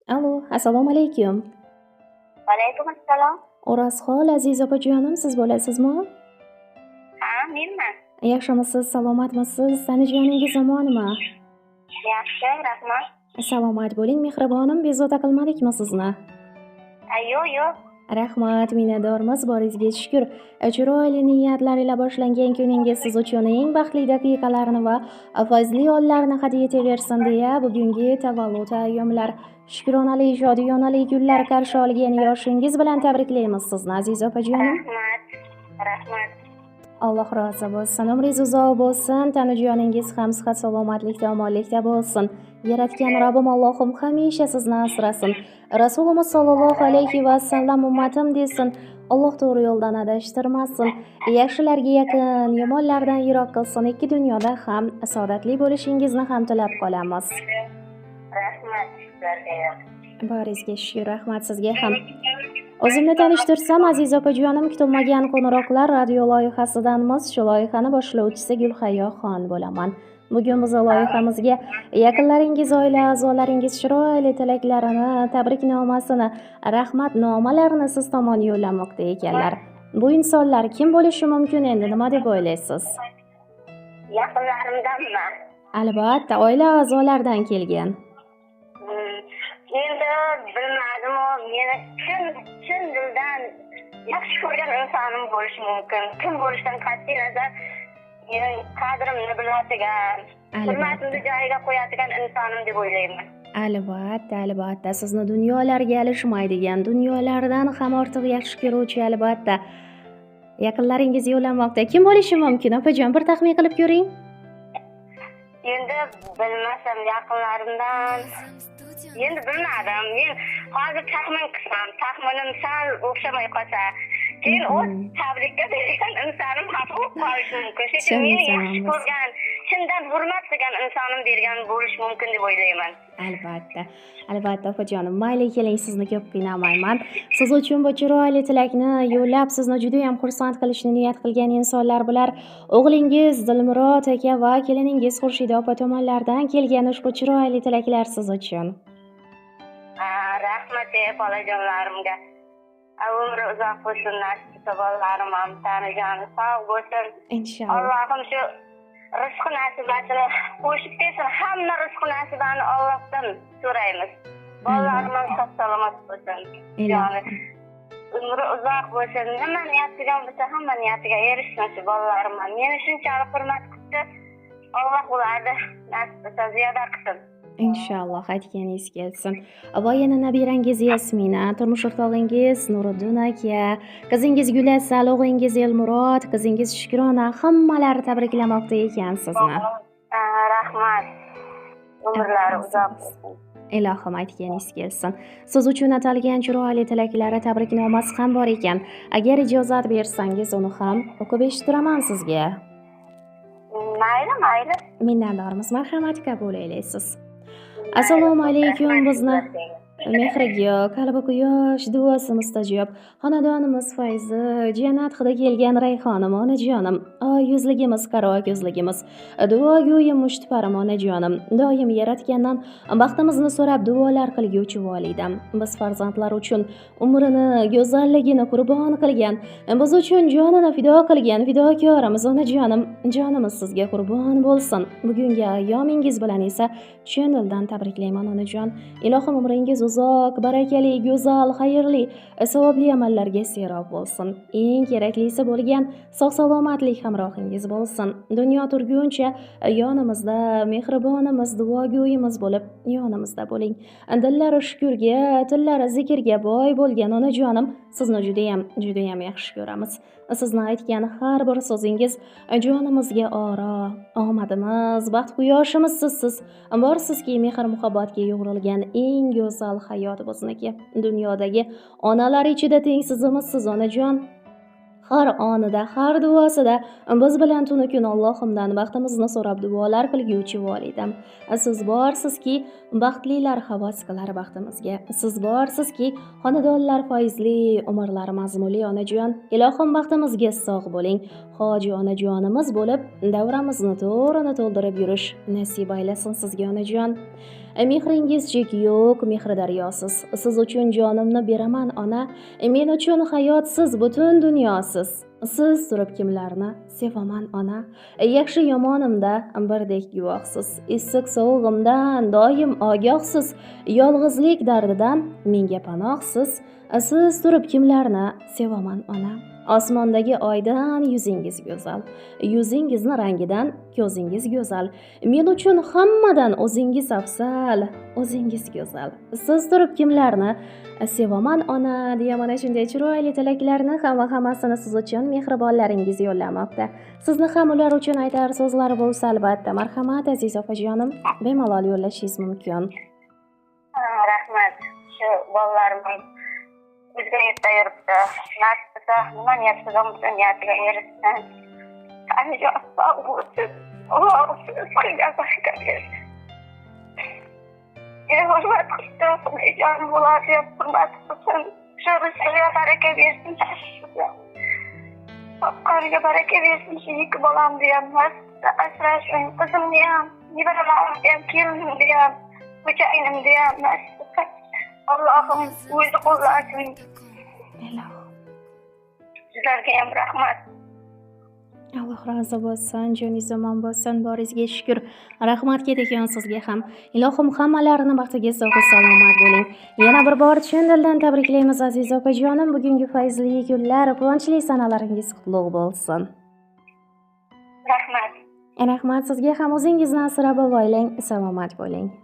Alo, assalomu alaykum. Alaykum assalom. O'rozxol Aziz opajonim, siz bo'lasizmi? Ha, menman. Yaxshimisiz, salomatmisiz? Tanijoningiz omonmi? Yaxshi, rahmat. Salomat bo'ling, mehribonim, bezovta qilmadikmi sizni? Yo'q, yo'q. Rahmat, minnatdormiz, boringizga shukur. Chiroyli niyatlar ila boshlangan kuningiz siz uchun eng baxtli daqiqalarni va fayzli onlarni hadya etaversin deya bugungi tavallud ayyomlar, shukronali, shodiyonali kunlar qarshi olgan yoshingiz bilan tabriklaymiz sizni, aziz opajonim. Rahmat. Rahmat. Alloh rozi bo'lsin, umringiz uzoq bo'lsin, tanu joningiz ham sihat salomatlikda, omonlikda bo'lsin. Yaratgan Robbim Allohim hamisha sizni asrasin. Rasulimiz sollallohu alayhi vasallam ummatim desin. Alloh to'g'ri yo'ldan adashtirmasin. Yaxshilarga yaqin, yomonlardan yiroq qilsin. Ikki dunyoda ham saodatli bo'lishingizni ham tilab qolamiz. Rahmat sizlarga. Boringizga shukur, rahmat sizga ham. O'zimni tanishtirsam, aziz opajonim, kutilmagan qo'ng'iroqlar radio loyihasidanmiz. Shu loyihani boshlovchisi Gulhayoxon bo'laman. Bugun biz loyihamizga yaqinlaringiz, oila a'zolaringiz chiroyli tilaklarini, tabriknomasini, rahmatnomalarini siz tomon yo'llamoqda ekanlar. Bu insonlar kim bo'lishi mumkin endi, nima deb o'ylaysiz? Yaqinlarimdanmi? Albatta, oila a'zolaridan kelgan. Endi bilmadim, meni chin dildan yaxshi ko'rgan insonim bo'lishi mumkin. Kim bo'lishidan qat'iy nazar, meni qadrimni biladigan, hurmatimni joyiga qo'yadigan insonim deb o'ylayman. Albatta, albatta, sizni dunyolarga alishmaydigan, dunyolardan ham ortiq yaxshi ko'ruvchi albatta yaqinlaringiz yo'llamoqda. Kim bo'lishi mumkin, opajon, bir taxmin qilib ko'ring. Endi bilmasam, yaqinlarimdan endi bilmadim. Men hozir taxmin qilsam, taxminim sal o'xshamay qolsa, keyin u tabrikka bergan insonim xafa bo'lib qolishi mumkin. Shuning uchun meni yaxshi ko'rgan, chindan hurmat qilgan insonim bergan bo'lishi mumkin deb o'ylayman. Albatta, albatta, opajonim. Mayli, keling, sizni ko'p qiynamayman. Siz uchun bu chiroyli tilakni yo'llab, sizni juda ham xursand qilishni niyat qilgan insonlar bular o'g'lingiz Dilmurod aka va keliningiz Xurshida opa tomonlaridan kelgan ushbu chiroyli tilaklar siz uchun. Rahmat ey bolajonlarimga. Umri uzoq bo'lsin, nasib bolalarim ham tani joni sog' bo'lsin. Inshaalloh. Allohim shu rizqi nasibasini qo'shib bersin. Hamma rizqi nasibani Allohdan so'raymiz. Bolalarim ham sog' salomat bo'lsin. Joni umri uzoq bo'lsin. Nima niyat qilgan bo'lsa, hamma niyatiga erishsin shu bolalarim ham. Meni shunchalik hurmat qildi. Alloh ularni nasib qilsa ziyoda qilsin. Inshaalloh, aytganingiz kelsin. Va yana nabirangiz Yasmina, turmush o'rtog'ingiz Nuriddin aka, qizingiz Gulasal, o'g'lingiz Elmurod, qizingiz Shukrona, hammalari tabriklamoqda ekan sizni. Rahmat. Umrlari uzoq bo'lsin. Ilohim, aytganingiz kelsin. Siz uchun atalgan chiroyli tilaklari, tabriknomasi ham bor ekan. Agar ijozat bersangiz, uni ham o'qib eshittiraman sizga. Mayli, mayli. Minnatdormiz, marhamat, qabul aylaysiz. Assalomu alaykum, bizni mehriga, qalbi quyosh, duosi mustajob, xonadonimiz fayzi, jannat hidi kelgan rayhonim, onajonim, oy yuzligimiz, qaro ko'zligimiz, duogo'yim mushtparim, onajonim, doim yaratgandan baxtimizni so'rab duolar qilguvchi volidam, biz farzandlar uchun umrini, go'zalligini qurbon qilgan, biz uchun jonini fido qilgan fidokorimiz, onajonim, jonimiz sizga qurbon bo'lsin. Bugungi ayyomingiz bilan esa chin dildan tabriklayman, onajon. Ilohim umringiz uzoq, barakali, go'zal, xayrli, savobli amallarga serob bo'lsin. Eng keraklisi bo'lgan sog' salomatlik hamrohingiz bo'lsin. Dunyo turguncha yonimizda mehribonimiz, duogo'yimiz bo'lib yonimizda bo'ling. Dillari shukurga, tillari zikrga boy bo'lgan onajonim, sizni judayam, judayam yaxshi ko'ramiz. Sizni aytgan har bir so'zingiz jonimizga oro, omadimiz, baxt quyoshimiz sizsiz. Borsizki, mehr muhabbatga yo'g'rilgan eng go'zal hayot bizniki. Dunyodagi onalar ichida tengsizimiz siz, onajon. Har onida, har duosida biz bilan tunu kun Allohimdan baxtimizni so'rab duolar qilguvchi volidam. Siz borsizki, baxtlilar havas qilar baxtimizga. Siz borsizki, xonadonlar foizli, umrlar mazmunli, onajon. Ilohim baxtimizga sog' bo'ling. Hoji onajonimiz bo'lib, davramizni to'rini to'ldirib yurish nasib aylasin sizga, onajon. Mehringiz cheki yo'q, mehri daryosiz. Siz uchun jonimni beraman ona. Men uchun hayot siz, butun dunyosiz. Siz turib kimlarni sevaman ona. Yaxshi yomonimda birdek guvohsiz. Issiq sovug'imdan doim ogohsiz. Yolg'izlik dardidan menga panohsiz. Siz turib kimlarni sevaman ona. Osmondagi oydan yuzingiz go'zal. Yuzingizni rangidan ko'zingiz go'zal. Men uchun hammadan o'zingiz afzal, o'zingiz go'zal. Siz turib kimlarni sevaman ona deya mana shunday chiroyli tilaklarni hamma hammasini siz uchun mehribonlaringiz yo'llamoqda. Sizni ham ular uchun aytar so'zlar bo'lsa albatta marhamat aziz opajonim, bemalol yo'llashingiz mumkin. Rahmat. Shu bolalarim o'zga yurtda yuribdi. Nasib qilsa, nima niyat qilgan bo'lsa, niyatiga erishsin. Anijon sog' bo'lsin. Alloh rizqiga baraka bersin. Meni hurmat qilsin, Xudojonim ularni ham hurmat qilsin. Shu rizqiga baraka bersin. Topqaniga baraka bersin. Shu ikki bolamni ham nasib qilsa asrashsin. Qizimni ham, nevaralarimni ham, kelinimni ham, xo'jayinimni ham nasib qilsa. Allohim o'zi qo'llasin. Ilohim. Sizlarga ham rahmat. Alloh rozi bo'lsin, joningiz omon bo'lsin, boringizga shukur. Rahmat Ketakan sizga ham. Ilohim hammalarini baxtiga sog' salomat bo'ling. Yana bir bor chin dildan tabriklaymiz aziz opajonim. Bugungi fayzli kunlar, quvonchli sanalaringiz qutlug' bo'lsin. Rahmat. Rahmat sizga ham, o'zingizni asrab avaylang, salomat bo'ling.